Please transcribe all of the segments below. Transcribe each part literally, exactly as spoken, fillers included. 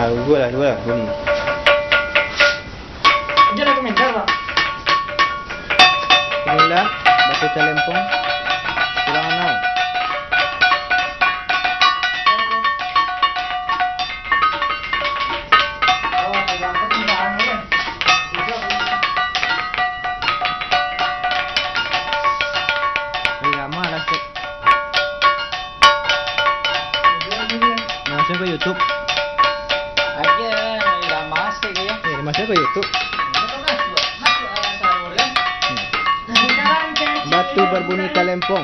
Ah, gua lah, gua lah, bunyi. Dia ada komentar, Pak. Inilah batu calempong tulang anau. Lama lah, Cek. Nah, masuk ke YouTube. Aja, lama sih ya. Eh, masuk ke YouTube. Hmm. Batu berbunyi kalempong.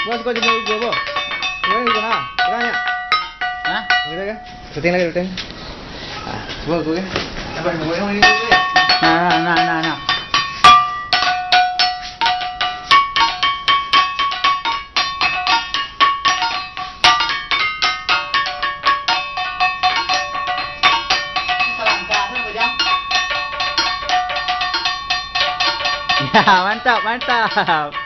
Bos, kau jemput gua, Bos. Gua ni sana. Kurangnya. Hah? Udah kan? Syuting lagi, syuting. Ah, gua, gua kan. Apa yang gua yang ini? Nah, nah, nah, nah, nah. Ya, mantap, mantap.